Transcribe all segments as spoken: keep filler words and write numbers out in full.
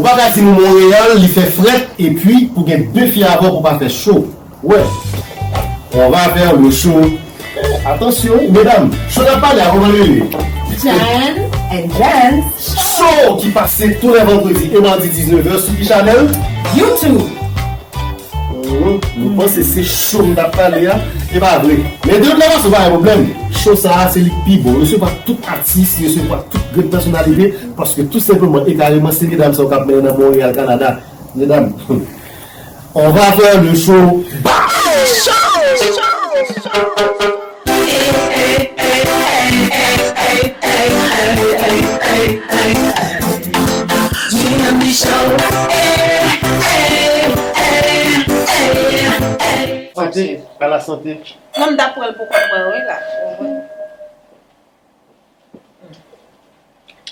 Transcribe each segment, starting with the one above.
Pa ka di m Montréal, li fè frèt, epi pou gen de fi avè w pou pa fè cho. Ouais. On va faire le show. Eh, atansyon, wi, medam. Cho n ap pale a, kòman l rele? Jan and Jans. Show ki pase tou lè vandredi e madi diznèf è sou ki chanèl? YouTube. Mhm. Nou panse se cho m t ap pale a, e pa vre. Men de tout fason, pa gen pwoblèm. Cho sa a, se li k pi bon. Resevwa tout atis, resevwa tout grenn pèsonalite, paske tou senpleman e kareman, se medam sa yo k ap mennen nan Montréal, Canada. Medam, on va faire le show. Bah! Santé, à la santé. Non, m t ap pran l pou kont mwen, wi, la.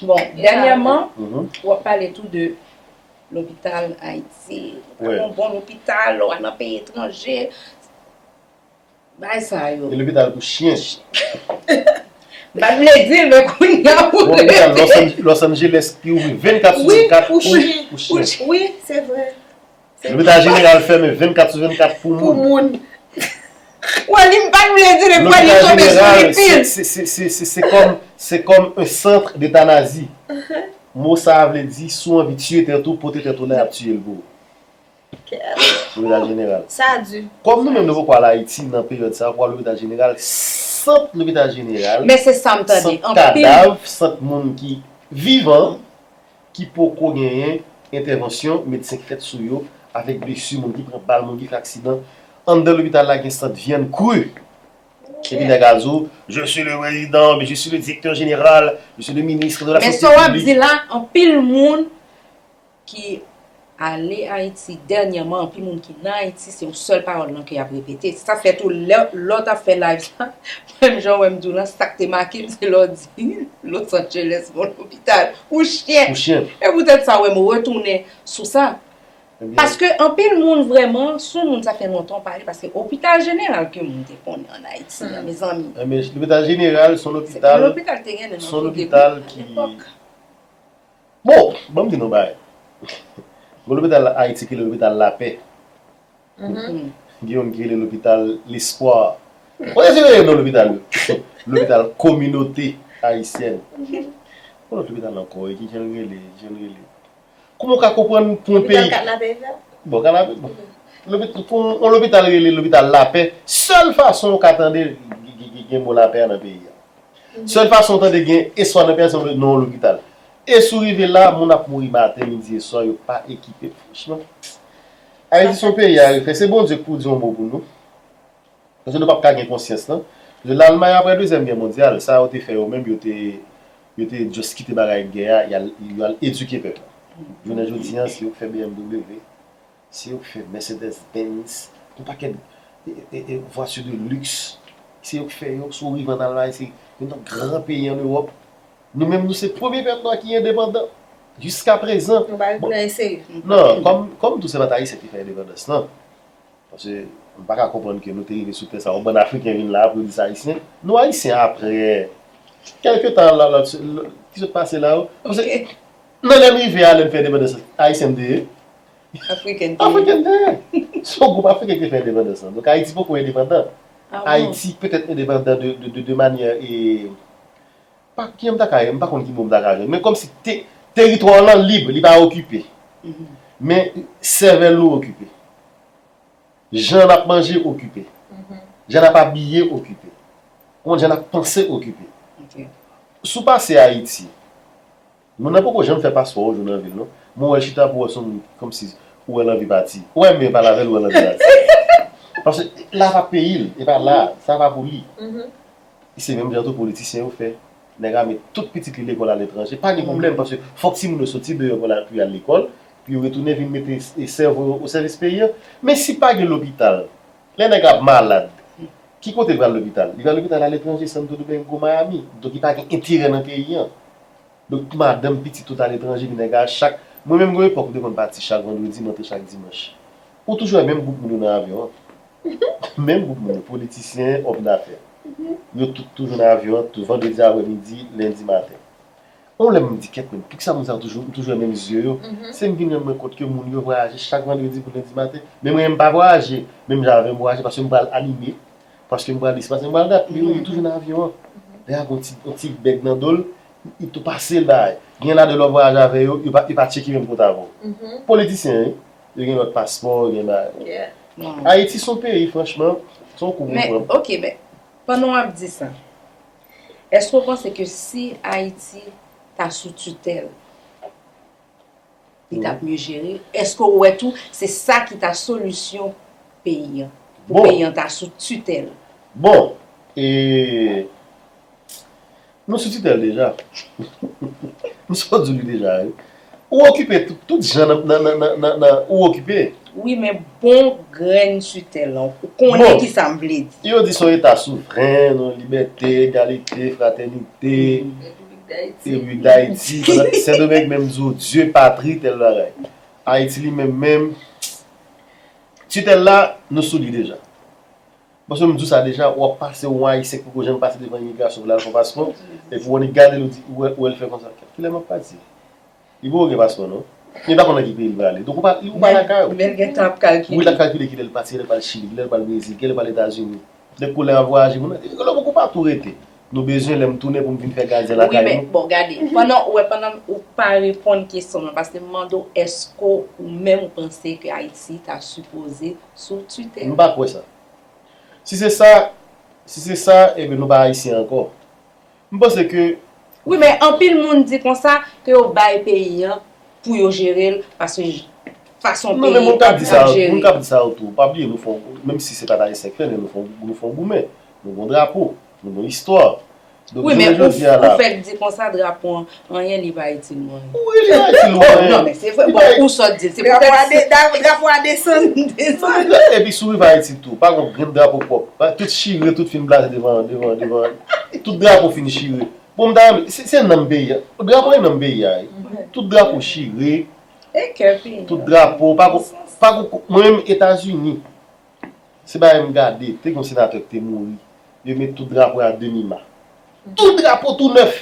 Bon, dènyèman, mhm, w ap pale tou de lopital Ayiti. Wi. Pa gon bon lopital, lè w al nan peyi etranje. Bagay sa yo. E lopital pou chen. M pa t vle di l, men kounye a pou... Gon lopital Los Ange-, Los Angeles ki ouvri vennkat sou vennkat pou, pou chen. Wi, se vre. Lopital jeneral fèmen vennkat sou vennkat pou moun. Pou moun. Wè, li m pa t vle di l, men li tonbe sou li pil. Se, se, se, se, se kòm, se kòm un centre d'euthanasie. Mo sa a vle di, si w anvi tiye tèt ou, pote tèt ou la, y ap tiye l pou ou. Lopital jeneral. Sa di. Kòm nou menm nou poko al Ayiti nan peryòd sa a, pou al lopital jeneral, sant lopital jeneral, men se sa m tande, sant anpil kadav, sant moun ki vivan, ki poko genyen entèvansyon medsen k fèt sou yo, avèk blesi, moun ki pran bal, moun ki fè aksidan. Anndan lopital la gen sant vyann kri. Epi nèg al di w, je suis le président, je suis le directeur général, je suis le ministre de la santé publique. Men sa w ap di la, anpil moun ki ale Ayiti dènyèman, anpil moun ki nan Ayiti, se yon sèl pawòl lan ke y ap repete. Se sa k fè tou lè, lè w t ap fè live sa, menm jan w wè m di w lan, sa k te make m, se lè w di Los Angeles gon lopital pou chen. Pou chen. E poutèt sa w wè m retounen sou sa. Ebyen. Paske anpil moun vrèman, sou moun sa fè lontan w pale, paske opital jeneral ke moun te konnen ann Ayiti an, mezanmi. Ebyen, lopital jeneral, se yon lopital, se yon lopital te gen nan tout epòk. Bon, ban m di nou bagay. Gon lopital Ayiti ki rele lopital Lapè. Mhm. Gen youn ki rele lopital Lespwa. Kote se rele non lopital yo? Lopital Kominote Ayisyèn. Mhm. Gon lòt lopital ankò, e ki jan l rele, jan l rele. Kòman w ka konprann pou yon peyi? Lopital Kanapevè? Bon, Kanapevè, bon. Lopi-, pou yon lopital rele lopital Lapè, sèl fason w ka tande gen, gen, gen mo lapè a nan peyi a. Sèl fason w tande gen espwa nan peyi a, se nan yon lopital. E si w rive la, moun ap mouri maten, midi e swa, yo pa ekipe. Franchman, Ayiti se yon peyi a refè. Se Bondye k pou di yon mo pou nou. Paske nou p ap ka gen konsyans lan. Paske Lalmay, apre Dezyèm Gè Mondyal, sa yo te fè yo menm, yo te, yo te just kite bagay gè a, y al, yo al edike pèp la. Jounen jodi a, se yo k fè B M W. Se yo k fè Mercedes Benz, yon pakèt, e, e, e, vwati de luxe. Se yo k fè yo, si w rive ann Almay, se youn nan gran peyi ann Ewòp. Nou menm, nou se premye pèp nwa ki endepandan. Jiska prezan. Nou pa vle eseye. Non, kòm, kòm tou se pa t Ayisyen ki fè endepandans lan. Paske m pa ka konprann ke nou te rive sou tè sa, yon bann Afriken vin la, pou yo di se Ayisyen. Nou Ayisyen apre, kèlke tan la, la, ki sot pase la, paske nan lè m rive a, lè m fè endepandans, Ayisyen m te ye. Afriken te ye. Afriken te ye. Se yon gwoup Afriken ki te fè endepandans lan. Donk, Ayiti poko endepandan. Ah bon? Ayiti petèt endepandan de, de, de, de manyè, e, pa, kijan m ta ka, m pa konn ki mo m ta ka jwenn. Men kòmsi te, teritwa w lan lib, li pa okipe. Mhm. Men sèvèl nou okipe. Jan n ap manje okipe. Mhm. Jan n ap abiye okipe. Kòman jan n ap panse okipe. Ok. Si w pase Ayiti, moun nan poko janm fè paspò yon jou nan vi l, non. Men w wè l chita pou w wè se yon moun kòmsi ou wè l anvi pati. Ou wè men pale avè l, ou wè l anvi pati. Paske la pa peyi l, e pa la, sa pa pou li. Mhm. Se menm jan tou politisyen yo fè. Nèg la met tout pitit li lekòl aletranje, pa gen pwoblèm, paske fòk timoun yo soti deyò pou la, pou y al lekòl, pou yo retounen vin mete e, sèvo yo o sèvis peyi an. Men si pa gen lopital, lè nèg ap malad, ki kote l pral lopital? Li pral lopital aletranje, Santo Domingo, Miami. Donk, li pa gen enterè nan peyi an. Donk, madanm, pitit, tout aletranje, epi nèg la chak, mwen menm, gon epòk, m te konn pati chak vandredi, m antre chak dimanch. Ou toujou wè menm gwoup moun yo nan avyon an. Menm gwoup moun yo, politisyen, òm dafè. Yo tout toujou nan avyon an, tou vandredi aprèmidi, lendi maten. Yon lè m di kèt menm, poukisa moun sa yo toujou, m toujou wè menm zye yo? Se m vin rann mwen kont ke moun yo vwayaje chak vandredi pou lendi maten. Men mwen menm m pa vwayaje, menm jan avè m vwayaje paske m pral anime, paske m pral isi, paske m pral dat. Men yo toujou nan avyon an. Lè a gen yon ti, yon ti bèg nan do l, li tou pase l bay. Gen ladan lè w vwayaje avè yo, yo pa, yo pa tcheke menm kote avè w. Politisyen, wi. Yo gen lòt paspò, yo gen bagay. Ayiti se yon peyi, franchman, se yon kou pou pran. Men, ok, men, pandan w ap di sa, èske w panse ke si Ayiti ta sou titèl, li t ap mye jere? Èske w wè tou se sa ki ta solisyon peyi an? Pou peyi an ta sou titèl? Bon, e, nou sou titèl deja. M sot di w li deja, wi. Ou okipe tout, tout jan nan, nan, nan, nan, nan, nan, ou okipe. Wi, men bon grenn titèl lan, ou konnen kisa m vle di. Yo di se yon eta souvren, nou libète, egalite, fratènite, Repiblik Dayiti, Sendomeng menm di w Dye, patri, tèl bagay. Ayiti li menm menm, titèl la, nou sou li deja. Paske m di w sa deja, w ap pase yon Ayisyen ki poko janm pase devan imigrasyon pou l al fè yon paspò, epi w annik gade l, ou di, ou wè, ou wè l fè konsa. Kilè m ap pati? Li poko gen paspò non. Li pa konn nan ki peyi l prale. Donk ou pa, ou pa lakay ou. Men l gentan ap kalkile. Wi, l ap kalkile kilè l pati, kilè l pral Chili, kilè l pral Brezil, kilè l pral Etazini. Nèg kolè ap vwayaje, moun nan di, "Lè m poko pa tou rete." Nou bezwen lè m tounen pou m vin fè gadyen lakay nou. Wi, men bon, gade, pandan ou wè, pandan ou pa reponn kesyon m nan, paske m mande w èske ou menm ou panse ke Ayiti ta sipoze sou titèl? M pa kwè sa. Si se sa, si se sa, ebyen nou pa Ayisyen ankò. M panse ke. Wi, men anpil moun di konsa ke yo bay peyi an pou yo jere l, paske fason peyi an ap jere. Moun k ap di sa yo tou, pa bliye nou fè yon, menm si se pa t Ayisyen k fè l, men nou fè yon, nou fè yon goumen. Nou gen yon drapo, nou gen yon istwa. Wi, men ou, ou fèk di konsa drapo an, anyen li pa itil nou anyen. Wi, li pa itil nou anyen. Non, men se vre, bon, ou sot di l, se poutèt. Drapo a desann, desann. Epi si w rive Ayiti tou, pa gen yon grenn drapo pwòp. Tout chire, tout fin blaze devan, devan, devan. Tout drapo fin chire. Bon, m ta renmen, se, se nanm peyi a. Drapo e nanm peyi a, wi. Tout drapo chire. E kè peyi a. Tout drapo, pa gon, pa gon, mwen menm Etazini, se bagay m gade, te gen yon senatè ki te mouri, yo met tout drapo a demi ma. Tout drapo tou nèf.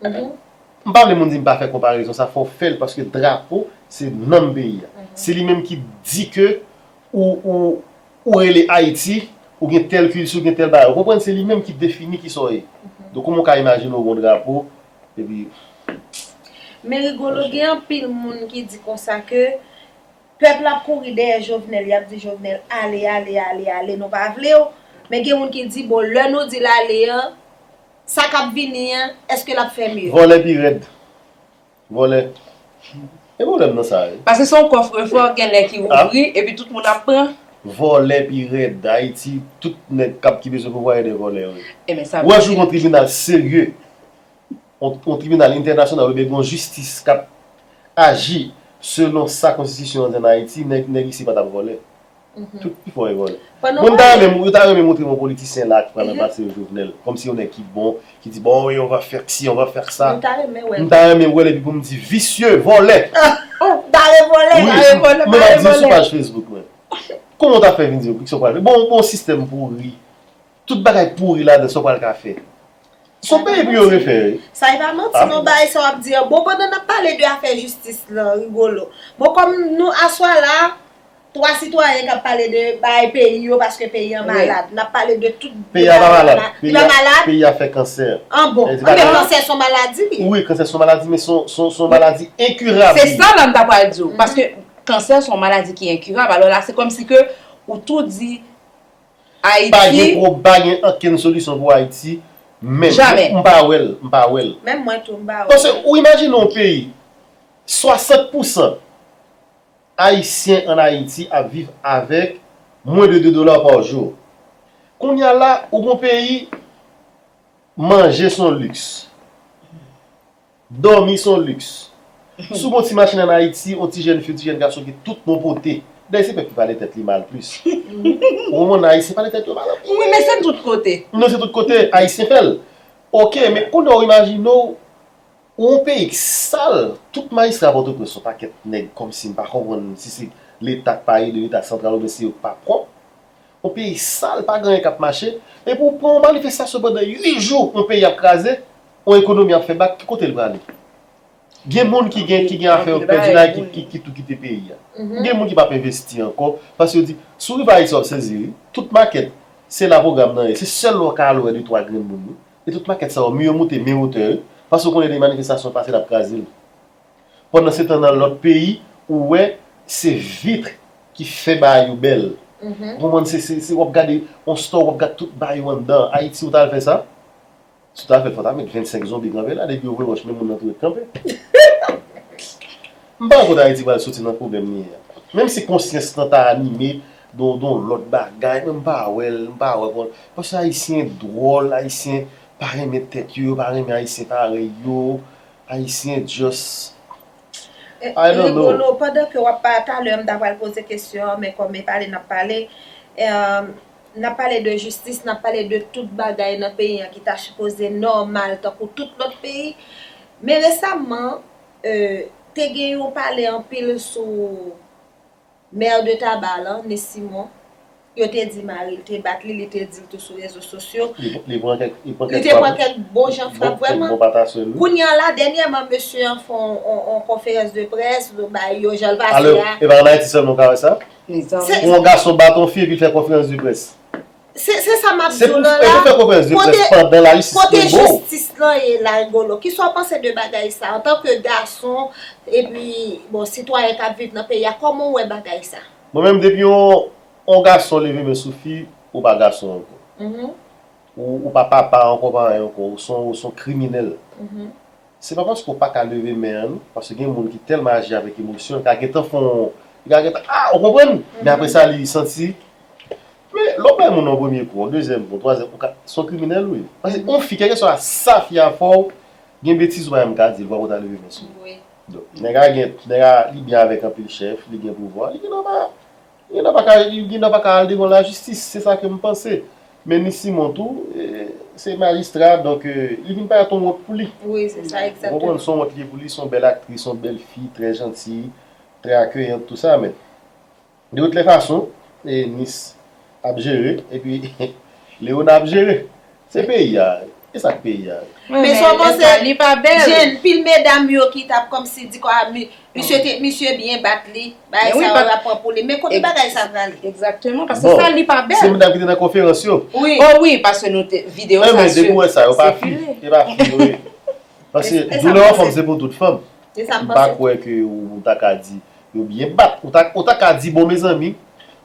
M pa vle moun di m pa fè konparezon sa, fò w fè l paske drapo se nanm peyi a. Se li menm ki di ke ou, ou, ou rele Ayiti, ou gen tèl kilti, ou gen tèl bagay. Ou konprann? Se li menm ki defini kisa w ye. Donk, kòman w ka imajine w gen yon drapo, epi. Men Rigolo, gen anpil moun ki di konsa ke pèp la ap kouri dèyè Jovenel, y ap di Jovenel, ale, ale, ale, ale, nou pa vle w. Men gen moun ki di, bon, lè nou di l ale an, sa k ap vini an, èske l ap fè mye? Vòlè pi rèd. Vòlè. E pwoblèm nan sa, wi. Paske se yon kòfrefò, gen lè ki ouvri, epi tout moun ap pran. Vòlè pi rèd. Ayiti, tout nèg k ap ki bezwen pouvwa yo de vòlè, wi. Ou wè jou gon tribinal serye, yon, yon tribinal entènasyonal oubyen gon jistis k ap aji selon sa konstitisyon an di ann Ayiti, nèg, nèg isi pa t ap vòlè. Tout pi fò e vòlè. Bon, m ta renmen, yo ta renmen montre m yon politisyen la ki pral ranplase Jovenel. Kòmsi yon nèg ki bon, ki di, bon, wi, on va faire ci, on va faire ça. M ta renmen wè l. M ta renmen wè l epi pou m di, visye, vòlè. Oh, m ta renmen wè l. Wi, mwen ap di l sou paj Facebook mwen. Kòman w ta fè vin di m kisa w pral fè? Bon, bon sistèm pouri. Tout bagay pouri ladan, sa w pral ka fè? Se yon peyi pou yo refè, wi. Sa e pa manti non, bagay sa w ap di an. Bon, pandan n ap pale de afè jistis lan, Rigolo. Bon, kòm nou aswè la, twa sitwayen k ap pale de bagay peyi yo paske peyi an malad. N ap pale de tout. Peyi a pa malad. Peyi a fè kansè. An bon. Men kansè se yon maladi li ye. Wi, kansè se yon maladi, men se yon, se yon, se yon maladi enkirab. Se sa la m ta pral di w. Paske kansè se yon maladi ki enkirab. Alò la, se kòmsi ke ou tou di Ayiti. Pa gen pwob, pa gen okenn solisyon pou Ayiti. Menm. Jamè. M pa wè l, m pa wè l. Menm mwen tou, m pa wè l. Paske ou imajine yon peyi, swasant pousan Ayisyen ann Ayiti ap viv avèk mwen de de dola pa jou. Kounye a la, ou gon peyi, manje se yon liks. Dòmi se yon liks. Si w gen yon ti machin ann Ayiti, yon ti jèn fi, yon ti jèn gason ki tout bon pote. Dayè se pèp ki pale tèt li mal plis. Ou konprann, Ayisyen pale tèt yo mal anpil. Wi, men se tout kote. Non, se tout kote, Ayisyen fè l. Oke, men kounye a w imajine w, ou yon peyi k sal, tout majistra Pòtoprens se yon pakèt nèg kòmsi m pa konprann si se Leta k pa ede, Leta santral oubyen se yo k pa pwòp. Yon peyi sal, pa gen anyen k ap mache. Epi w pran yon manifestasyon pandan uit jou, yon peyi ap kraze. yon ekonomi ap fè bak, ki kote l prale? Gen moun ki gen, ki gen afè yo pèdi la, ki, ki, ki tou kite peyi a. Gen moun ki p ap envesti ankò, paske yo di, si w rive Ayiti, w ap sezi, wi. Tout makèt, se la pwogram nan ye. Se sèl lè w ka al wè de twa grenn moun, wi. E tout makèt sa yo, mi yo moute, men wotè, wi. Paske w konnen de manifestasyon pase, l ap kraze l. Pandansetan, nan lòt peyi, ou wè, se vit ki fè bagay yo bèl. Ou konprann, se, se, se, w ap gade yon store, w ap gade tout bagay yo anndan. Ayiti, ou t al fè sa? Si w ta fè l, fò w ta met vennsenk zonbi kanpe la, depi yo voye wòch, men moun nan tou ret kanpe. M pa wè kote Ayiti pral soti nan pwoblèm li ye a. Menm si konsyans lan ta anime, don, don lòt bagay, men m pa wè l, m pa wè kòman. Paske Ayisyen dwòl, Ayisyen pa renmen tèt yo, yo pa renmen Ayisyen parèy yo, Ayisyen just, I don't know. Rigolo, pandan ke w ap pa, talè m ta pral poze kesyon an, men kòm e pale n ap pale, eh, n ap pale de jistis, n ap pale de tout bagay nan peyi an ki ta sipoze nòmal tankou tout lòt peyi. Men resaman, eh, te gen yon pale anpil sou mè de Taba lan, Nice Simon. Yo te di mari l te bat li, li te di l tou sou rezo sosyo. Li, li pran kèk, li pran kèk frap, wi. Li te pran kèk bon jan frap, vrèman. Bon, kèk bon pataswèl, wi. Kounye a la, dènyèman, mesye an fè yon, yon, yon konferans de près, bay yo jan l pase a. Alò, e pa ann Ayiti sèlman w ka wè sa? Pou yon gason bat yon fi epi l fè konferans de près. Se, se sa m ap di w lan la. Se pou, e pou fè konferans de près pandan lajistis pou l bo. Kote jistis lan ye la, Rigolo? Kisa w panse de bagay sa? Antanke gason, epi, bon, sitwayen k ap viv nan peyi a, kòman w wè bagay sa? Mwen menm, depi yon, yon gason leve men sou fi, ou pa gason ankò. Ou, ou pa papa ankò, pa anyen ankò, ou se yon, ou se yon kriminèl. Se pa paske w pa ka leve men an, non, paske gen moun ki tèlman aji avèk emosyon, li ka gentan fè yon, li ka gentan, ah, ou konprann? Men apre sa, li santi. Men, lè w bay moun yon premye kou, yon dezyèm kou, yon twazyèm kou, ou ka, se yon kriminèl ou ye. Paske yon fi, kèlkeswa sa fi a fè w, gen betiz ou pa menm ka di l, fò w ta leve men sou li. Donk, nèg a gen, nèg a, li byen avèk anpil chèf, li gen pouvwa, li gen dwa pa, li gen dwa pa ka, li gen dwa pa ka al devan lajistis, se sa ke m panse. Men Nice Simon tou, eh, se majistra, donk, eh, li vin parèt yon wont pou li. Wi, se sa, egzakteman. Ou konprann, se yon wont li ye pou li, se yon bèl aktris, se yon bèl fi, trè janti, trè akeyant, tou sa, men de tout lè fason, eh, Nice ap jere, epi Léona ap jere. Se peyi a, e sa k peyi a. Men sa w panse, Jenn, pil medam yo ki t ap kòmsi di kwa, mi-, misye te, misye byen bat li, bagay sa yo ap pran pou li. Men kote bagay sa prale? Egzakteman, paske sa li pa bèl. Se medam ki te nan konferans yo. Wi. Oh wi, paske nou te, videyo sa sikile. Depi w wè sa, yo pa fi. E pa fi yo ye. Paske doulè yon fanm, se pou tout fanm. M pa kwè ke ou ta ka di, yo byen bat. Ou ta, ou ta ka di, bon, mezanmi,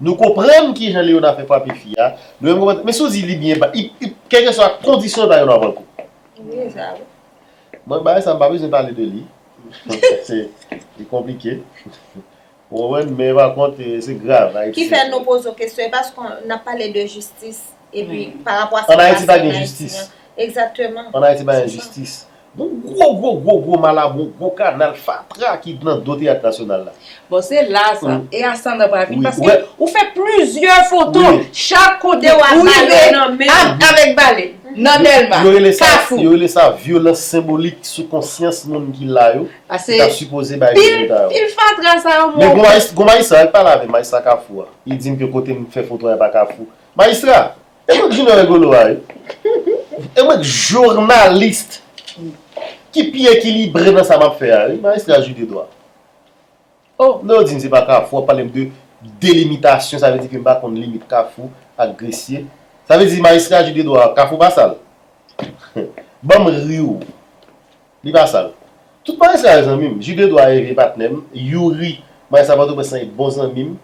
nou konprann kijan Léona fè frape fi a. Nou menm konprann. Men si w di li byen bat, li, li, kèlkeswa kondisyon yo ta, yo nan pran kou. Wi, sa wi. Mwen, bagay sa, m pa bezwen pale de li. Se, li konplike. Ou konprann? Men pa kont, eh, se grav. Ayiti. Ki fè nou poze w kesyon, e paske n ap pale de jistis, epi pa rapò a sa k pase ann Ayiti an. Ann Ayiti pa gen jistis. Egzakteman. Ann Ayiti pa gen jistis. Gon gwo, gwo, gwo, gwo malabou, gwo kanal fatra ki nan do Teyat Nasyonal la. Bon, se la sa. E a sa n ap vin, paske ou fè plizyè foto, chak kote ou rive avèk bale nan Dèlma, Kafou. Yo rele sa, yo rele sa vyolans senbolik sou konsyans moun ki la yo. Ki ta sipoze bay rezilta yo. Pil fatra sa yo. Men gon majis-, gon majistra ki pale avè m, majistra Kafou a. Li di m ke kote m fè foto a e pa Kafou. Majistra, e mwen k Junior Rigolo a, wi. E mwen k jounalis ki pi ekilibre nan sa m ap fè a, wi. Majistra Jude Edouard. Oh, lè w di m se pa Kafou, w ap pale m de delimitasyon, sa vle di ke m pa konn limit Kafou ak Gresye. Sa vle di majistra Jude Edouard, Kafou pa sal. Ban m ri w. Li pa sal. Tout majistra yo zanmi m. Jude Edouard e vye patnè m. Youri, majistra Pòtoprens lan, e bon zanmi m.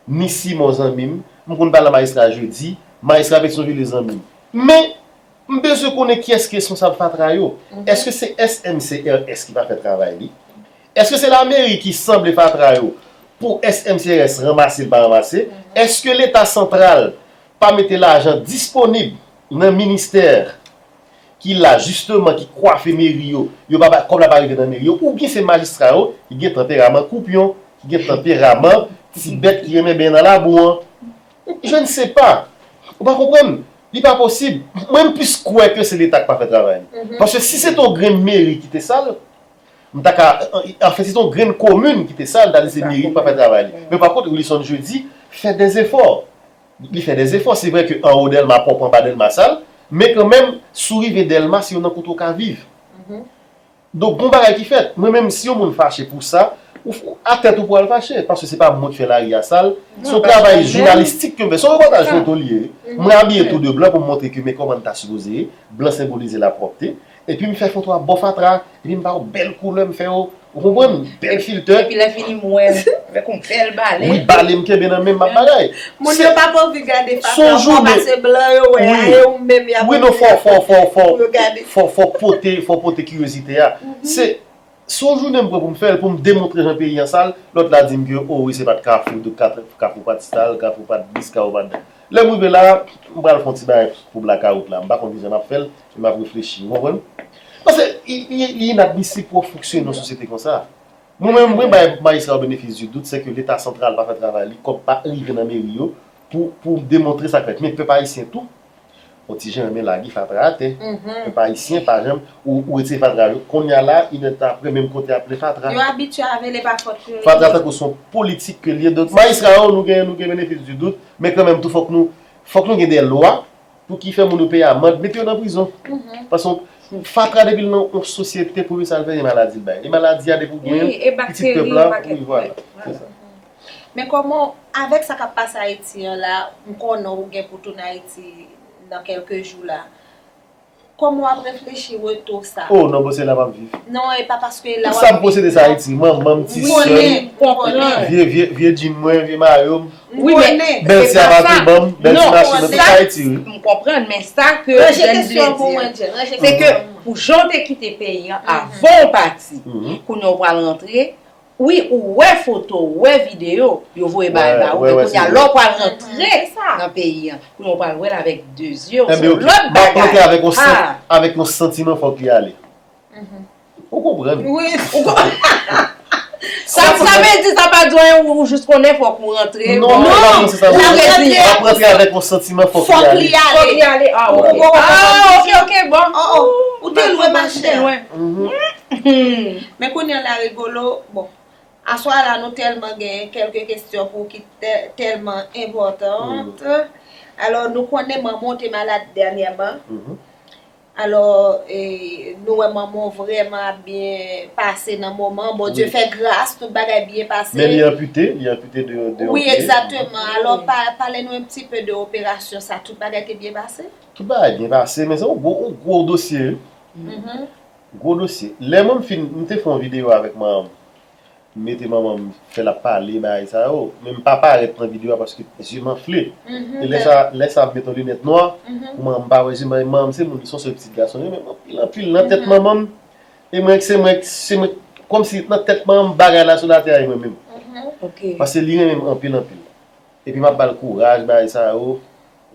Nice Simon zanmi m. M konn pale a majistra Jeudy. Majistra Petyonvil e zanmi m. Men, m bezwen konnen kiyès ki responsab fatra yo. Èske se S M C R S ki pa fè travay li? Èske se lameri ki sanble fatra yo pou S M C R S ranmase l pa ranmase? Èske Leta santral pa mete lajan disponib nan ministè ki la jisteman, ki kwafe meri yo, yo pa ba, kòb la pa rive nan meri yo, oubyen se majistra yo ki gen tanperaman koupyon, ki gen tanperaman ti bèt ki renmen benyen nan labou an? Je ne sais pas. Ou pa konprann? Li pa posib. Mwen, m plis kwè ke se Leta k pa fè travay li. Paske si se te yon grenn meri ki te sal, m ta ka, anfen, si se te yon grenn komin ki te sal, m ta di se meri ki pa fè travay li. Men pa kont, Wilson Jeudi fè dèzefò. Li fè dèzefò. Se vrè ke anwo Dèlma pwòp, anba Dèlma sal, men kanmenm, si w rive Dèlma, se youn nan kote w ka viv. Donk, gon bagay ki fèt. Mwen menm, si yon moun fache pou sa, ou, a tèt ou pou al fache, paske se pa mwen ki fè lari a sal. Se yon travay jounalistik ke m fè. Se yon repòtaj foto li ye. Mwen abiye tou de blan pou m montre ke men kòman n ta sipoze ye. Blan senbolize lapwòpte. Epi m fè foto a bò fatra. Epi m ba yo bèl koulè, m fè yo, ou konprann? Bèl filtè. Epi lè fini m wè l avèk yon bèl bale. Wi, bale m kenbe nan men m, m ap bagay. Moun yo pa anvi gade fatra ankò, paske blan yo wè a, e ou menm y ap. Wi, non, fò, fò, fò, fò, fò pote, fò pote kiryozite a. Se, se yon jounen m pran pou m fè l, pou m demontre jan peyi an sal, lòt la di m ke, o wi, se pa t Kafou, donk Kafou pa t sal, Kafou pa t bis, Kafou pa t. Lè m rive la, m pral fè yon ti bagay pou blakawout la. M pa konn kijan m ap fè l, men m ap reflechi, ou konprann? Paske li, li, li inadmisib pou w fonksyone nan yon sosyete konsa. Mwen menm, mwen bay majistra yo benefis di dout, se ke Leta santral pa fè travay li, kòb pa rive nan meri yo pou, pou demontre sa k fèt. Men pèp ayisyen tou, yon ti jan renmen lage fatra atè. Pèp ayisyen pa janm, ou, ou retire fatra yo. Kounye a la, inèdtan apre, menm kote a plen fatra. Yo abitye avè li, pa fòt yo. Fatra tankou se yon politik ke l ye. Donk, majistra yo, nou gen, nou gen benefis di dout, men kanmenm tou, fòk nou, fòk nou gen de lwa pou ki fè moun yo peye amann, mete yo nan prizon. Paske fatra depi l nan yon sosyete, premye sa l fè, e maladi l bay. E maladi a depi w gen l, pitit pèp la, wi, vwala. Se sa. Men kòman, avèk sa k ap pase Ayiti an la, m konnen ou gen pou tounen Ayiti nan kèlke jou la. Kòman w ap reflechi retou sa? Oh, non, bon, se la m ap viv. Non, e pa paske la w ap viv. Tout sa m posede se Ayiti, manman m, ti sè m, vye, vye, vye djin mwen, vye mayo m. Wi, men bèl ti apatman m, bèl ti machin m, tout sa Ayiti, wi. M konprann, men sa ke Jèn vle di, se ke pou jan w te kite peyi an avan w pati, kounye a w pral rantre, wi, ou wè foto, ou wè videyo, yo voye bagay ba ou, men kounye a, lè w pral rantre nan peyi an, kounye a w pral wè l avèk de zye w, se yon lòt bagay. M ap rantre avèk yon san-, avèk yon santiman fòk li ale. Ou konprann? Wi, ou konprann. Sa, sa vle di, sa pa di anyen, ou, ou jis konnen fòk ou rantre. Non, non, non, se sa. Ou rantre. M ap rantre avèk yon santiman fòk li ale. Fòk li ale. Ah, ok. Ah, ok, ok, bon. Oh, oh. Ou te lwen, ma chère. Ou te lwen. Men kounye a la, Rigolo, bon, aswè a la, nou tèlman gen kèlke kesyon pou ki tè-, tèlman enpòtan. Alò, nou konnen manman w te malad dènyèman. Alò, e, nou wè manman w vrèman ap byen pase nan moman. Bondye fè gras, tout bagay byen pase. Men li anpite, li anpite de, de yon pye. Wi, egzakteman. Alò, pa, pale nou un petit peu de operasyon sa. Tout bagay te byen pase? Tout bagay byen pase, men se yon gwo, yon gwo dosye, wi. Gwo dosye. Lè mwen m fin, m te fè yon videyo avèk manman m. M mete manman m fè l ap pale bagay sa yo, men m pa parèt nan videyo a paske zye m anfle. E lè sa, lè sa m met yon linèt nwa, pou manman m pa wè zye m, manman m se moun, li se yon sèl pitit gason, li renmen m anpil, anpil. Nan tèt manman m, e mwen, se mwen, se mwen, kòmsi nan tèt manman m, bagay la sou latè a, e mwen menm. Paske li renmen m anpil, anpil. Epi m ap ba l kouraj, bagay sa yo.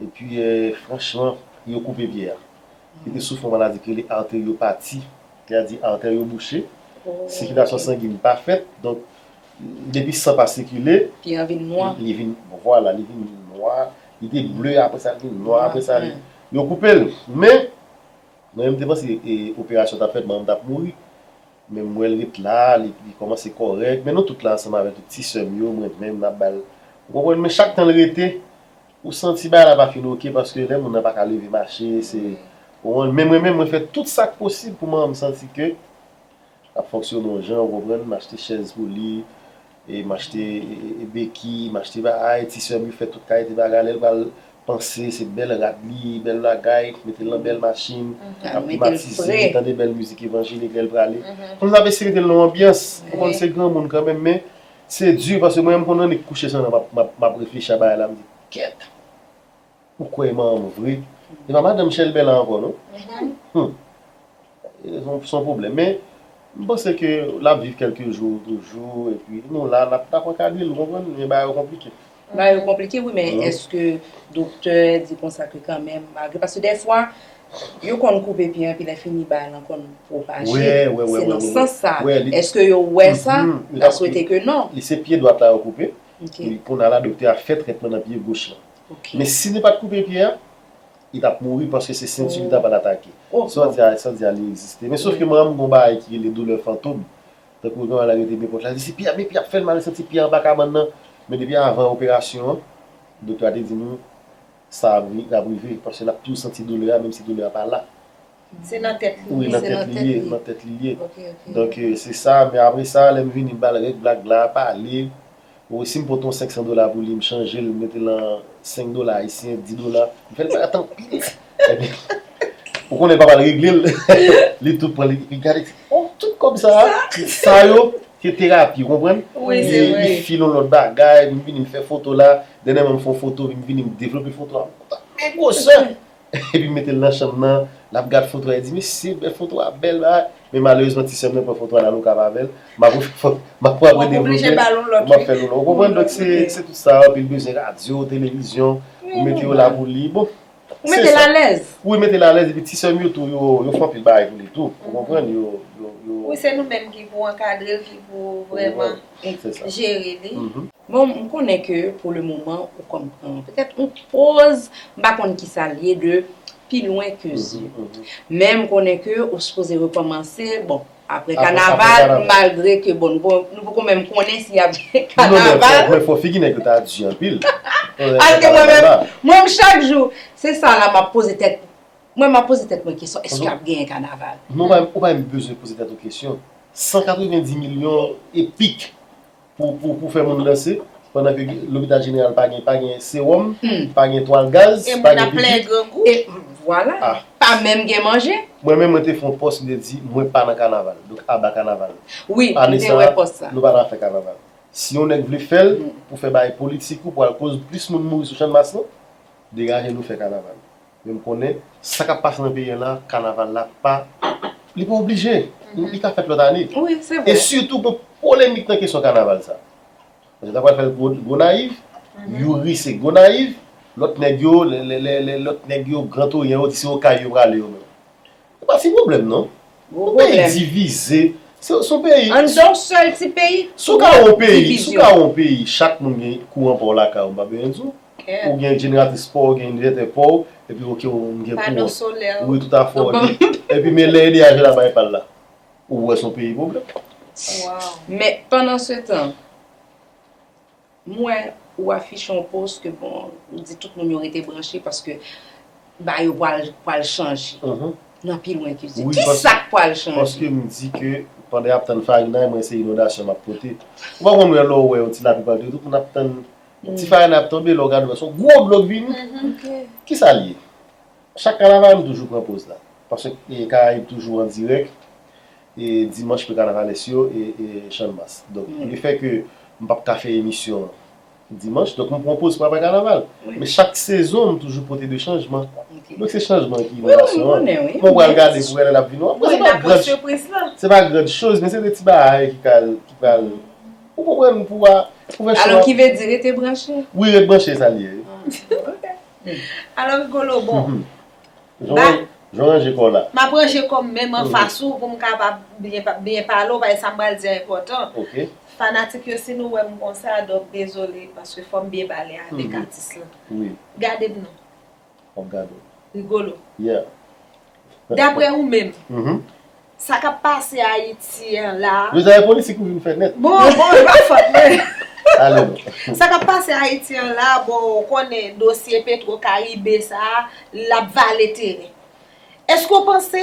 Epi, eh, franchman, yo koupe pye a. Li te soufri yon maladi ki rele arteryopati. Sètadi, atè yo bouche. Sikilasyon sangi n pa fèt. Donk, depi san pa sikile, pye a vin nwa. Li, li vin, bon, vwala, li vin nwa. Li te ble, apre sa, li vin nwa, apre sa, li, yo koupe l. Men, mwen menm, m te panse, e, operasyon t ap fèt, manman m t ap mouri. Men m wè l ret la, li, li kòmanse kòrèk. Men nou tout la ansanm avè tout ti sè m yo, mwen menm, n ap ba l. Ou konprann? Men chak tan l rete, ou santi bagay la pa fin oke, paske lè moun nan pa ka leve mache, se, ou konprann? Men mwen menm, mwen fè tout sa k posib pou manman m santi ke l ap fonksyone yon jan, ou konprann? M achte chèz pou li, e m achte, e, e, e, beki, m achte bagay, ti sè m yo fè tout kalite bagay, lè l pral panse, se bèl rad li, bèl bagay, mete l nan bèl machin, ap klimatize, tande bèl mizik evanjelik lè l prale. Konn sa ap eseye mete l nan yon anbyans, ou konn se granmoun kanmenm, men se di, paske mwen menm konn annik kouche sou nan m ap, m ap, m ap reflechi a bagay la, m di, kèt! Ou kwè manman m vre? E pa madanm Chèlbè la ankò, non? Hmm. Se yon, se yon pwoblèm. Men, m panse ke l ap viv kèlke jou toujou, epi nou la, n ap, n ap ankadre l, ou konprann? Men bagay yo konplike. Bagay yo konplike, wi, men èske doktè di konsa ke kanmenm, malgre, paske dèfwa, yo konn koupe pye, epi lè fini, bagay lan konn pwopaje. Se nan sans sa. Èske yo wè sa? M ta swete ke non. Li se pye dwat la yo koupe. Epi kounye a la, doktè a fè trètman nan pye goch lan. Men si nou pa t koupe pye a, li t ap mouri paske se senti li ta pral atake. Sa w di a, sa w di a, li egziste. Men sof ke manman m gen yon bagay ki rele doulè fantom. Tankou gen yon lè l rete byen pwòch la, li di se pye a, men pye a ap fè l mal, li santi pye a anba kabann nan. Men depi avan operasyon an, doktè a te di nou, sa ap ri-, ap rive, paske l ap toujou santi doulè a, menm si doulè a pa la. Se nan tèt li. Wi, nan Se tèt nan li tèt ye, li. Nan tèt li ye. Ok, ok. Donk, euh, se sa, men apre sa, lè m vini, m ba l règ blag la, pale. Ou si m pote yon senk san dola pou li, m chanje l, m mete l an senk dola ayisyen, dis dola. M fè l parèt anpil. Epi, ou konnen papa l regle l. Li tou pran, li, li gade, oh, tout kòb sa, sa yo, se terapi, ou konprann? Wi, Li, se vre. Li file yon lòt bagay, epi m vini, m fè foto la. Dènyèman, m fè yon foto, epi m vini, m devlope foto a. M kontan, men gwosè! Epi m mete l nan chanm nan, l ap gad foto a, li di, "Mesye, bèl foto a, bèl bagay." Men malerezman, ti sè m nan pran foto a, l al Okap avè l. M ap refè foto, m ap apre W ap oblije devlope. ba l yon lòt. M ap fè l yon lòt. Ou konprann? Donk, se se tout sa, anpil bezwen radyo, televizyon, ou mete yo la pou li. Bon, Ou mete l alèz. Wi, mete l alèz, epi ti sè m yo tou, yo, yo fè anpil bagay pou li tou. Ou konprann? Yo, yo, yo. Wi, se nou menm ki pou ankadre l, ki pou vrèman Se sa. Jere li. Mhm. Bon, m konnen ke pou le moman ou konn pran petèt yon poz, m pa konn ki sa l ye de pi lwen ke zye. Men m konnen ke ou sipoze rekòmanse, bon, apre Apre- apre kanaval, kanaval. Malgre ke bon, nou poko- nou poko menm konnen si y ap gen Non, men fò, kanaval. Men fò figi nèg yo ta di anpil. Paske mwen menm, mwen menm chak jou, se sa la m ap poze tèt. Mwen m ap poze tèt mwen kesyon, èske ap genyen kanaval? Non, ou pa, ou pa menm bezwen poze tèt ou kesyon. San katrevenndis milyon epik pou, pou, pou fè moun danse, pandan ke lopital jeneral pa gen, pa gen sewòm, pa gen twal gaz, E pa moun gen ap plen pipit. Grangou. E vwala, Ah. Pa menm gen manje. Mwen menm, mwen te fè yon pòs, mwen te di, mwen pa nan kanaval. Donk, aba kanaval. Wi, Ane m te sa, wè pòs sa. Nou pa nan afè kanaval. Si yon nèg vle fè l, pou fè bagay politik ou, pou al koz plis moun mouri sou Channmas lan, degaje nou fè kanaval. Men m konnen, sa k ap pase nan peyi an la, kanaval la pa, li pa oblije. Li ka fèt lòt ane. Wi, se E vre. sitou pou polemik nan kesyon kanaval sa. Paske ta pral fè l Go- Gonayiv, Youri se Gonayiv, lòt nèg yo, lè, lè, lè, lè, lòt nèg yo, Gran Toryan, yo di se Okay yo prale yo menm. Se pa ti pwoblèm non. Gwo Yon peyi pwoblèm. Divize. Se se yon peyi. Anndan yon sèl ti peyi. Si w ka yon peyi, si w Divizyon. Ka yon peyi, chak moun gen kouran pa w lakay ou, m pa bezwen di w. Yeah. Ou gen jeneratris pa w, ou gen envètè pa w, epi ok, ou gen Pano kouran. solè. Wi, tout afè w Bon. gen. Epi men lè E D H la bay pa l la. Ou wè se yon peyi pwoblèm. Wow. Men pandan se tan, m wè ou afiche yon post ke bon, ou di tout moun yo rete branche paske ba yo pral pral chanje Mhm. nan pi lwen ke zye. Wi, Ki pas- sa k pral chanje? Paske m di ke pandan y ap tann farina, mwen se inondasyon m ap pote. Ou pa konn wè lè w wè yon ti lapli pral tonbe, tout moun ap tann yon ti farina ap tonbe, lè w gade w wè se yon gwo dlo k vini. Ok. Ki sa l ye? Chak kanaval m toujou pran poz la. Paske e, Karayib toujou an dirèk. E dimanch pou kanavalis yo e, e Channmas. Donk, le fè ke m p ap ka fè emisyon dimanch, donk m pran poz pou apre kanaval. Men chak sezon, m toujou pote de chanjman. Donk se chanjman ki Wi, wi, m konnen, wi. Bon, pral gade pou wè lè l ap vini. Bon, se pa gran, Sipriz la. Se pa gran choz, men se de ti bagay ki pral, ki pral. Ou konprann pou a, pou fè Alò ki vle di rete branche. Wi, ret branche sa l ye. Alò Rigolo, bon. Jan jan ranje kò la. M ap ranje kò m menm anfas ou pou m kapab byen, pa- byen pale w, paske sa m pral di a enpòtan. Ok. Fanatik yo, si nou wè m konsa, donk dezole, paske fò m byen pale avèk atis lan. Wi, Gade m non, w ap gade. Rigolo. Yeah. Daprè ou menm, Mhm. sa k ap pase Ayiti an la. Yo zafè politik ou vin fè nèt. Bon, bon, e pa fòt mwen. Ale non. Sa k ap pase Ayiti an la, bon, ou konnen dosye Petro Karibe sa, l ap vale teren. Èske w panse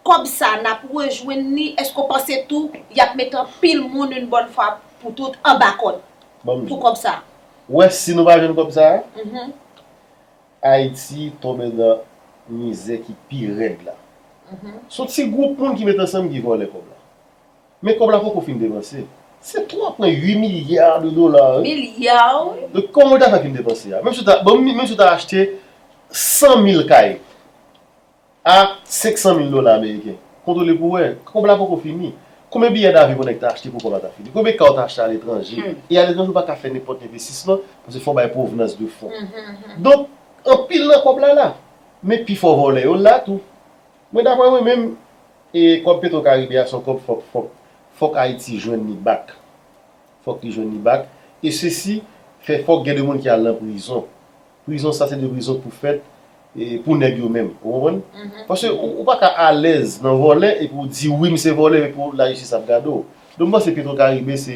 kòb sa n ap rejwenn li? Èske w panse tou y ap mete anpil moun yon bòn fwa pou tout anba kòd Ban m di pou w. kòb sa? Ou wè si nou pa jwenn kòb sa, Mhm. Ayiti tonbe nan mizè ki pi rèd la. Se yon ti gwoup moun ki met ansanm ki vòlè kòb la. Men kòb la poko fin depanse. Se twa pwen uit milya de dola, wi. Milya, wi. Donk, kòman w ta fè fin depanse a? Menm si w ta, bon, menm si w ta achte san mil kay a senk san mil dola ameriken, kontwole pou wè, kòb la poko fini. Konbyen biyè davyon yon nèg ta achte pou kòb la ta fini? Konbyen kay w ta achte aletranje? E aletranje, ou pa ka fè nenpòt envestisman, paske fò w bay pwovenans de fon. Donk, anpil nan kòb la la. Men pifò vòlè yo la tou. Mwen, daprè mwen menm, e kòb Petro Karibe a se yon kòb fòk, fòk, fòk Ayiti jwenn li back. Fòk li jwenn li back. E sesi fè fòk gen de moun ki al nan prizon. Prizon sa se de prizon pou fèt e pou nèg yo menm. Ou konprann? Paske ou, ou pa ka alèz nan vòlè epi w di wi m se vòlè epi w lajistis ap gade w. Donk m panse Petro Karibe se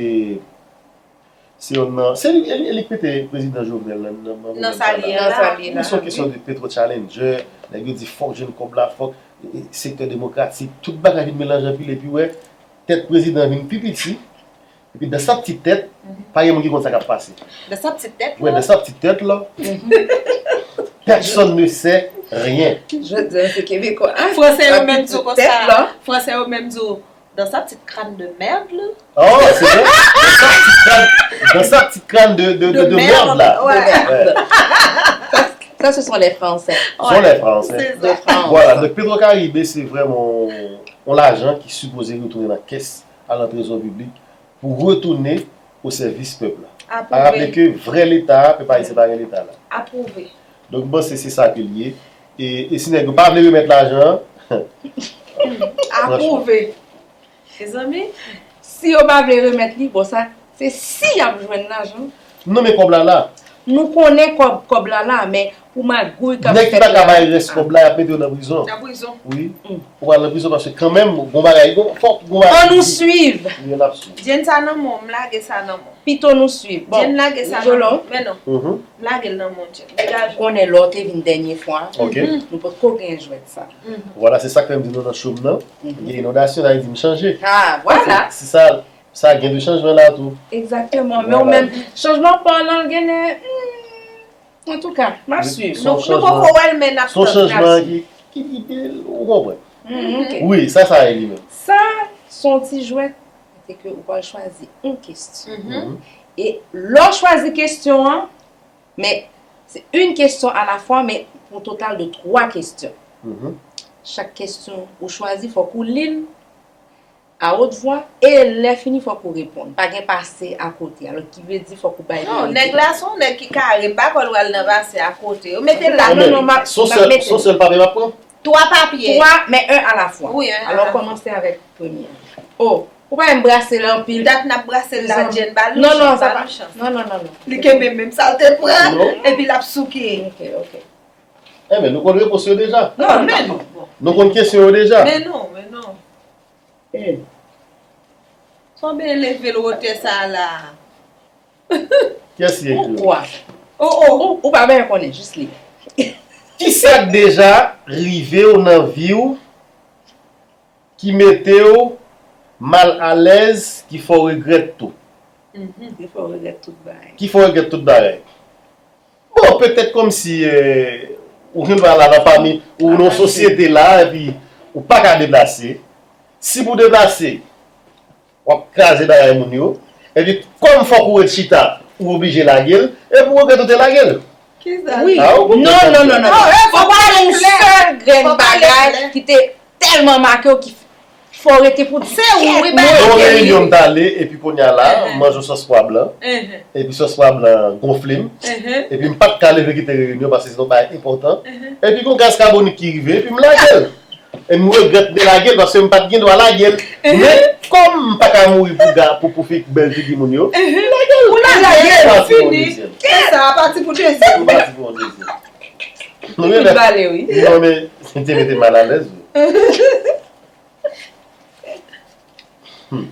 se yon nan se li, e li, e li k mete prezidan Jovenel nan nan nan Nan sa li ye Nan la. sa li ye Wi, la. se yon kesyon de Petro Challenger. Nèg yo di fòk jwenn kòb la, fòk. sektè demokratik, tout bagay vin melanje anpil, epi wè, tèt prezidan vin pi piti, epi dans sa ti tèt, pa gen moun ki konn sa k ap pase. Dans sa ti tèt Wè, la. Dans sa ti tèt la, personne ne sait rien. Je dis, c'est québécois. Fransè yo menm di w konsa. Fransè yo menm di w, dans sa petite crâne de merde la. Oh, c'est vrai. Dans sa petite crâne, dans sa petite crâne de, de, de, de merde là. Ouais. Ouais. Ça, ce sont les Français. Ce sont les Français. C'est De ça. France. Voilà, donc Petro Caribe, c'est vraiment un lajan ki sipoze retounen nan kès a nan trezò piblik pou retounen o sèvis pèp la. A raple Apwouve. Ke vrè Leta, pèp ayisyen pa gen Leta la. Apwouve. Donk, m panse se sa ke l ye. E, e si nèg yo pa vle remèt lajan an, Apwouve. Mezanmi, Si yo pa vle remèt li, bon sa, se si y ap jwenn lajan. Non, men kòb la la. Nou konnen kòb, kòb la la, men pou magouy k ap Nèg ki fèt pa ka la. Bay rès kòb la, y ap mete yo nan prizon. Nan prizon. Wi. Ou pral nan prizon paske kanmenm, gon bagay, gon, fòk gon bagay. An nou swiv. Wi, n ap swiv. Jen sa nan men w, m lage sa nan men w. Pito nou swiv. Bon, Jen lage sa nan Jolo, men w. Men non, Mhm. lage l nan men w, Jen. Degaje w. Konnen lè w te vin dènye fwa, Ok. nou potko gen jwèt sa. Vwala, se sa k fè m di nou nan cho m nan. Gen inondasyon, sa vle di m chanje. Ah, vwala. Se sa, sa gen de chanjman la tou. Egzakteman. Men ou menm, chanjman pa w lan, gen lè, hmm, antouka, m ap swiv. Son Nou nou poko wè l, men n ap Son tann. Chanjman ki, ki, ki, ki, ou konprann. Hmm, ok. Wi, sa, sa ye li menm. Sa, se yon ti jwèt, se ke ou pral chwazi yon kesyon. Mhm. E lè w chwazi kesyon an, men se yon kesyon a la fwa, men pou yon total de twa kesyon. Mhm. Chak kesyon ou chwazi, fòk ou li l a wot vwa, e lè fini, fòk ou reponn. Pa gen pase akote, alò ki vle di fòk ou bay Non, verite. Nèg la se yon nèg ki kare, m pa kwè l pral nan pase akote. Yo mete l la. Non, non, m ap, Son m ap sèl, mete son sèl papye m ap pran. Twa papye. Twa, men yon a la fwa. Wi, yon a Alò, la fwa. Kòmanse avèk premye. Oh, ou pa menm brase l anpil. Dat n ap brase l la, Jen, ba l yon Non, non, chans, sa ba pa. L yon chans. Non, non, non, non. Li kenbe menm sa l te pran, Non. Epi l ap souke. Ok, ok. Enben, nou konn repons yo deja. Non, men non. Bon. Nou konn kesyon yo deja. Men non, men non. Eh, Fò byen leve l wotè sa la. Kiyès ki ekri? Poukwa? Oh, oh. Ou, ou pa byen konnen, jis li. Kisa k deja rive w nan vi w ki mete w mal alèz, ki fè w regrèt tou? Li fè w regrèt tout bagay. Ki fè w regrèt tout bagay? Bon, petèt kòmsi, eh, ou vin la nan fami, ou nan sosyete la, epi ou pa ka deplase. Si pou deplase, w ap kraze bagay moun yo. Epi, kòm fòk ou ret chita, ou oblije lage l. Epi, ou regrèt ou te lage l. Kisa? Wi. Ah, ou Non, non, non, non. Ah, ouais, fò Fò pa pale yon klè. sèl grenn Fò pale bagay klè. Ki te tèlman make w ki fò w rete pou Se ou, wi, kèk ba- mo. Yon Ke li. reyinyon m t ale, epi kounye a la, Mhm. m manje yon sòs pwa blan. Mhm. Epi sòs pwa blan gonfle m. Mhm. Epi m pa t ka leve kite reyinyon paske se yon bagay enpòtan. Epi gon gaz kabonik ki rive, epi m lage l. E m regrèt de lage l paske m pa t gen dwa lage l. Men, kòm m pa ka mouri pou ga, pou, pou fi, bèl figi moun yo, m lage l. Ou lage l, Pati pou fini. dezyèm. Se sa, pati pou dezyèm. Pati pou dezyèm. Non, Tout men, bale, wi. Non, men, se te mete mal alèz, wi. Hmm.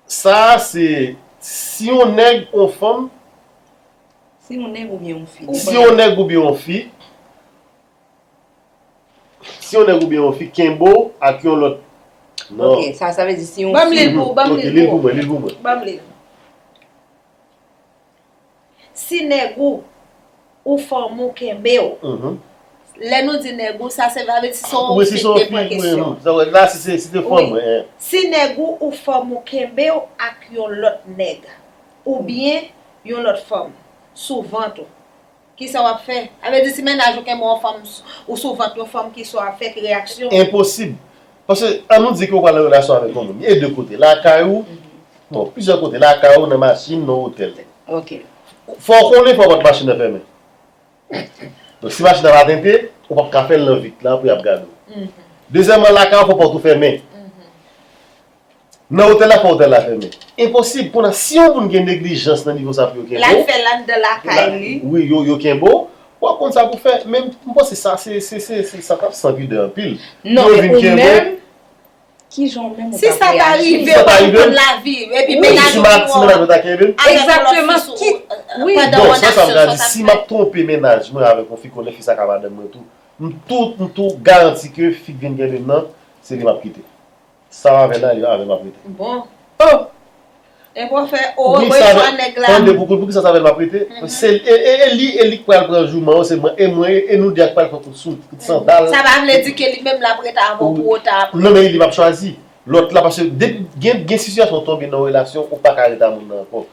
Sa, se si yon nèg, yon fanm, Si yon nèg oubyen yon fi. Si yon nèg oubyen yon fi, si yon nèg oubyen yon fi kenbe w ak yon lòt. Non. Ok, sa, sa vle di si yon Ban m fi. li l pou, ban m Ok, li li l l pou pou. Mwen, li l pou mwen. Ban m li l. Si nèg ou, ou fanm ou kenbe w. Mhm. Lè nou di nèg ou, sa se vle di se yon Wi, si fi se yon te fi, pran wi, kesyon. wi. Sa vle, la, si se, si se fanm, Wi. Wi. Si nèg ou, ou fanm ou kenbe w ak yon lòt nèg, oubyen yon lòt fanm, sou vant ou, kisa w ap fè? Sa vle di si mennaj ou kenbe yon fanm s-, ou sou vant yon fanm, kisa w ap fè, ki reyaksyon? Enposib. Paske, an nou di ke ou pral nan relasyon avèk yon moun. E de kote. Lakay ou, bon, plizyè kote. Lakay ou, nan machin, nan otèl. Ok. Fò w konnen, fò pòt machin nan fèmen. Donk, si machin nan pa tente, ou p ap ka fè l nan vit la pou y ap gade w. Dezyèmman, lakay ou, fò pòt ou fèmen. Nan otèl la, fò otèl la fèmen. Enposib. Kounye a, si yon moun gen neglijans nan nivo sa pou yo kenbe w, L al fè l anndan lakay li. Wi, yo, yo kenbe w, w ap konn sa pou fè. Men m panse sa, se, se, se, se, sa t ap san pidè anpil. Non, Yo men vin ou kenbe w. Menm, ki jan w menm ou Si t ap sa ta reyaji? rive, Sa w ta ap rive? Konn lavi. Epi Wi, mennaj si ou ma, di si w mennaj mwen ta kenbe m. Avèk yon lòt Egzakteman, fi sou, ki, euh, wi. pandan Bon, yon sa, sa m nasyon, ka sa di, sa si fè. M ap twonpe mennaj mwen avèk yon fi, konnen fi sa ka madanm mwen tou. M tou, m tou garanti ke fi k vin kenbe m nan, se li m ap kite. Sa w avè l la, li avè m ap rete. Bon. Oh! E pou fè o, mwen chwa nèg la. Tande pou kout, poukisa sa avè l m ap rete? Se e, e, e li, e li k pral pran jouman, se mwen, e mwen, e nou de a k pral pran kout sou, kout sandal. Sa pa vle di ke li menm l ap rete avè w pou otan apre. Non, men li p ap chwazi. Lòt la, paske depi gen, gen sitiyasyon w tonbe nan yon relasyon, ou pa ka rete a moun nan ankò.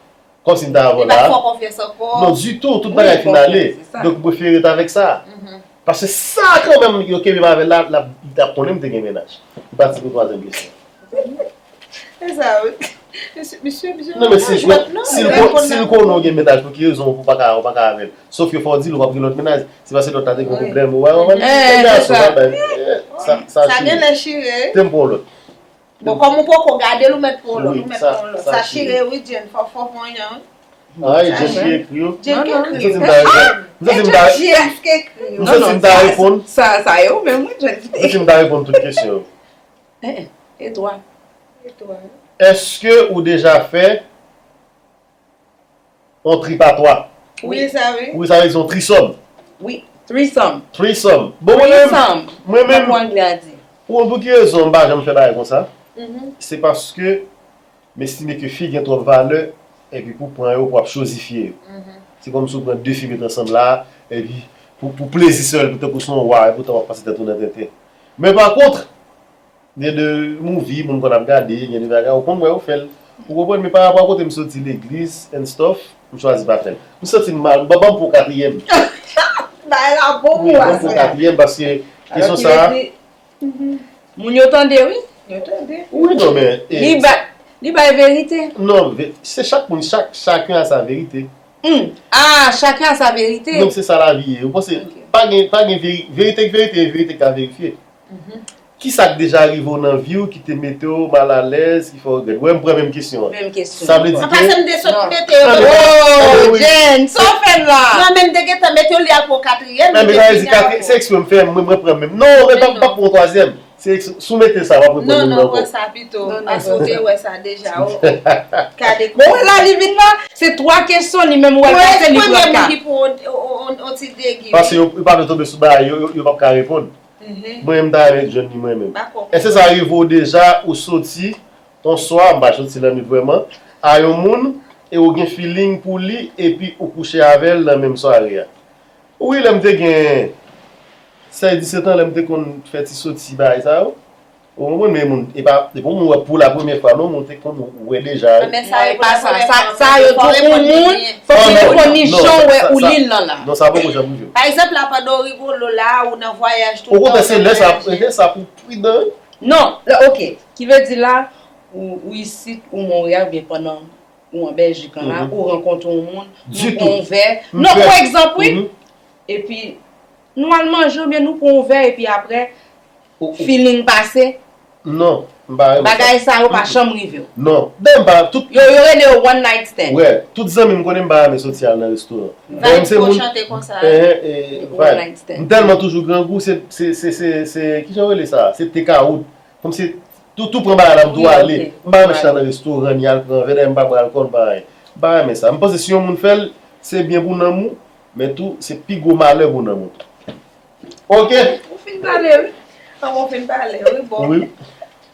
Kòmsi m ta avè w la. Li pa fè w konfyans ankò. Non, ditou, tout bagay fin ale. Donk, m prefere ret avèk sa. Paske sa kanmenm, yo kenbe m avè l la, l ap, li t ap konnen m te gen mennaj. M pati pou twazyèm kesyon. E sa, wi. Misye, misye, misye. Non, men si l, si l konnen w gen mennaj, pou ki rezon ou pa ka, ou pa ka avè l? Sof ke fò w di l ou p ap gen lòt mennaj. Se paske lòt la te gen pwoblèm. Ou wè, ou wè, e gason, sa bay. Sa, sa chire. Te m pran yon lòt. Bon, kòm ou poko gade l, ou mèt pran yon lòt, ou mèt pran yon lòt. Sa chire, wi, Jenn, fò, fò pran yon. Ay, Jenn ki ekri yo. Jenn ki ekri yo. Jenn ki ekri yo. M santi m ta reponn. Sa, sa e ou menm, wi, Jenn ki te. M santi m ta reponn tout kesyon yo. Eh, eh, e twa. E twa. Èske ou deja fè yon tripatwa? Wi, sa wi. Wi, sa vle di yon trisòm. Wi, trisòm. Trisòm. Bon, mwen menm, mwen menm, pou, pou ki rezon m pa janm fè bagay konsa? Se paske m estime ke fi gen twòp valè, epi pou pran yo, pou ap chozifye yo. Se kòmsi w pran de fi met ansanm la, epi pou, pou plezi sèl, pou tankou se yon wa, epoutan w ap pase tèt ou nan tenten. Men pa kont, gen de movie moun konn ap gade, gen de bagay, ou konn wè yo fè l. Ou konprann, men pa rapò a kote m soti, legliz and stuff, m chwazi pa fè l. M santi m mal, ban m pran katriyèm. Bagay la bon pou ou aswè a. Ban m pran katriyèm, paske kesyon sa a. Moun yo tande, wi. Yo tande. Wi, non, men. Li bay, li bay verite. Non, se chak moun, chak, chacun a sa vérité. Hum. Ah, chacun a sa vérité. Non, se sa lavi ye. Ou panse, pa gen, pa gen veri, verite k verite, e verite k ka verifye. Kisa k deja rive w nan vi w ki te mete w malalèz, ki fè w regrèt? Wè, m pran menm kesyon an. Menm kesyon. Sa vle di ke. Anpase m te sot mete yo. Oh, Jenn, sa w fè m la? Non, men m te gentan mete yo, li al pran katriyèm. Men sa vle di katriyèm, se eksprè m fè, mwen, mwen pran menm. Non, men pa, pa pran twazyèm. Se eksprè, si w mete sa, w ap reponn moun nan ankò. Non, non, pran sa pito. Paske w te wè sa deja. Gade kòman. Bon, la, li vin la, se twa kesyon, li menm wè l pase, li pran kat. Mwen, premye moun ki pran yon ti degi. Paske yo, yo pa vle tonbe sou bagay, yo, yo, yo p ap ka reponn. Mwen menm m ta renmen jwenn li mwen menm. Èske sa rive w deja ou soti yon swa, m pa soti lannuit vrèman, a yon moun e ou gen feeling pou li epi ou kouche avè l nan menm sware a? Wi, lè m te gen sèz disèt an, lè m te konn fè ti soti bagay sa yo. Ou konprann, men moun, e pa, e pa yon moun wè pou la premyè fwa non, moun te konn wè deja. Men sa e pa sa, sa yo di pou moun, fòk li rekonèt jan w wè ou li l lan la. Non, sa poko janm rive m. Pa egzanp la, pandan w rigolo la, ou nan vwayaj tout tan. Okontrè, se lè sa, lè sa pou pridan wi. Non, oke. Ki vle di la, ou, ou isit, ou Monreyal, oubyen pandan ou an Bèljik an la, ou rankontre yon moun, nou pran yon vè. Non, pou egzanp, wi. Epi, nou al manje, oubyen nou pran yon vè, epi apre, feeling pase. Non, m pa renmen sa. Bagay sa yo pa janm rive w. Non. Dayè m pa, tout. Yo, yo rele yo one night stand. Wè, tout zanmi m konnen m pa renmen soti al nan restoran. Vibe pou chante konsa. One night stand. M tèlman toujou grangou, se, se, se, se, se, kijan yo rele sa? Se take out. Kòmsi, tou, tou pran bagay la, m tou ale. M pa renmen chita nan restoran, ni al pran vè, dayè m pa bwè alkòl, m pa anyen. M pa renmen sa. M panse si yon moun fè l, se byen pou nanm ou, men tou, se pi gwo malè pou nanm ou tou. Ok. Ou fin pale, wi. An, ou fin pale, wi, bon. Wi.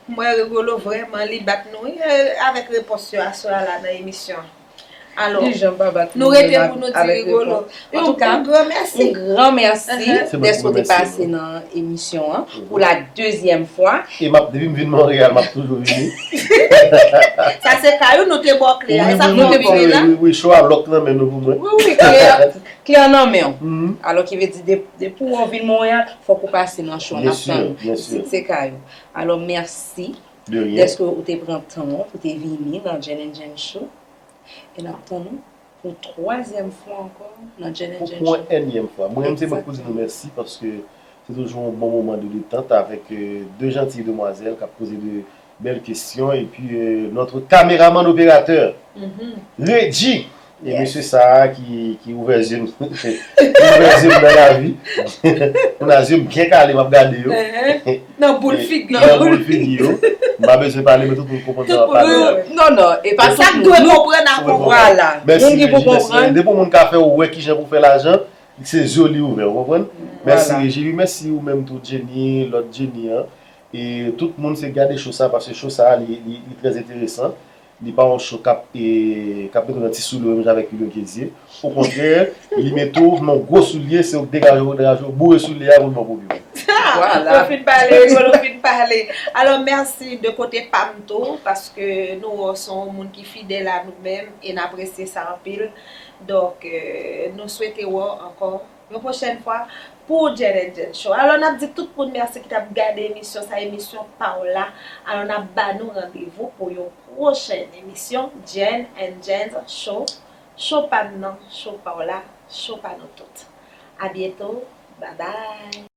Mwen Rigolo vrèman li bat nou, wi, avèk repons yo aswè a la nan emisyon an. Alò, nou rete pou nou di Rigolo. Antouka, yon gran mèsi. Yon gran mèsi dèske w te pase nan emisyon an pou la dezyèm fwa. E m ap, depi m vin Monreyal, m ap toujou vini. Sa se kay ou, nou te ba w kle a. E sa fè w vini la. Wi, wi, cho a lòk nan men nou pou mwen. Wi, wi, kle a. Kle an nan men w. Alò ki vle di depi w vin Monreyal, fòk ou pase nan cho a, n ap tann ou. Isit se kay ou. Alò mèsi dèske ou te pran tan w pou te vini nan Jen and Jen Show. E n ap tann ou pou twazyèm fwa ankò nan Jen and Jen Show. Pou yon ènyèm fwa. Mwen menm se mwen k pou di nou mèsi paske se toujou yon bon moman de detant avèk de jantiy demwazèl k ap poze de bèl kesyon epi notre caméraman opérateur Reggie. E mesye sa a ki, ki ouvè zye m, ki ouvè zye m nan lavi. Kounye a zye m byen kale, m ap gade yo. Nan boul figi yo. Nan boul figi yo. M pa bezwen pale, men tout moun konprann sa m ap pale a. Non, non, e pa tout moun. Sa k dwe konprann ap konprann. Vwala. Moun ki pou konprann. Depi yon moun ka fè w wè kijan pou fè lajan, se zye w li ouvè, ou konprann? Mèsi Reji, mèsi ou menm tou Jenny, lòt Jenny an. E tout moun se gade show sa, paske show sa li, li, li trè enteresan. Li pa yon show k ap e, k ap mete w nan ti soulye w menm jan avèk Julio Kezie. Okontrè, li mete w nan gwo soulye, se ou k degaje w, degaje w, boure soulye a pou l bon pou piwo. Vwala. Ou fin pale, Rigolo fin pale. Alò, mèsi de kote pa m tou, paske nou wè w se yon moun ki fidèl a nou menm e n apresye sa anpil. Donk, euh, nou swete wè w ankò yon pwochèn fwa pou Jen and Jen Show. Alò, n ap di tout moun mèsi ki t ap gade emisyon sa, emisyon pa w la. Alò, n ap ba nou randevou pou yon pwochèn emisyon Jen and Jen Show. Show pa m nan, show pa w la, show pa nou tout. A byento, babay.